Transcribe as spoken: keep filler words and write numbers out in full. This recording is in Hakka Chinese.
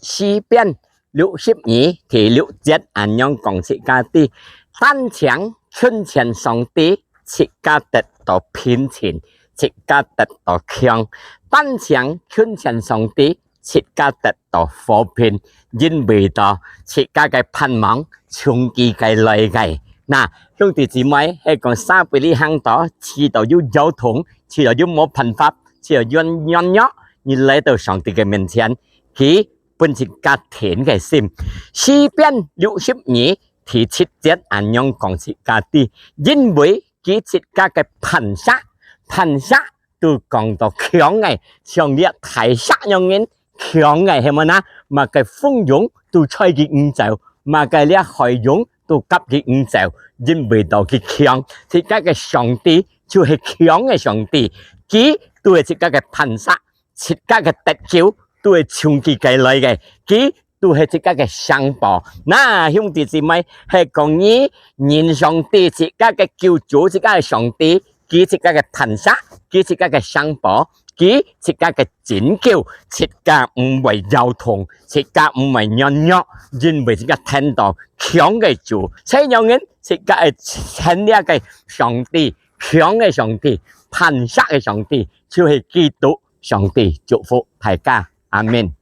詩篇六十二第六節恁樣講自家知：單淨親近上帝，自家得到平靜，自家得到強。單淨親近上帝，自家得到和平，因為到自家个盼望從佢該來个。那，兄弟姊妹，係講三杯你行到，試到有搖動，試到有無辦法，試到軟軟弱，你來到上帝个面前，佢分自家定个心。詩篇六十二第七節恁樣講自家知：因為佢自家个磐石，磐石都講到強个，像這大石樣人強个，係無哪？麼个風湧都吹佢毋走，麼个這海湧都夾佢毋走，因為到佢強。自家个上帝就係強个上帝，佢都係自家个磐石，自家个得救都係從佢該來个，佢都係自家个城堡。那，兄弟姊妹，係講你認上帝，自家个救主，自家个上帝，佢自家个磐石，佢自家个城堡，佢自家个拯救，自家毋會搖動，自家毋會軟弱，因為自家聽到強个主。這樣人，自家愛聽這个上帝，強个上帝，磐石个上帝，就係基督上帝。祝福大家，阿們。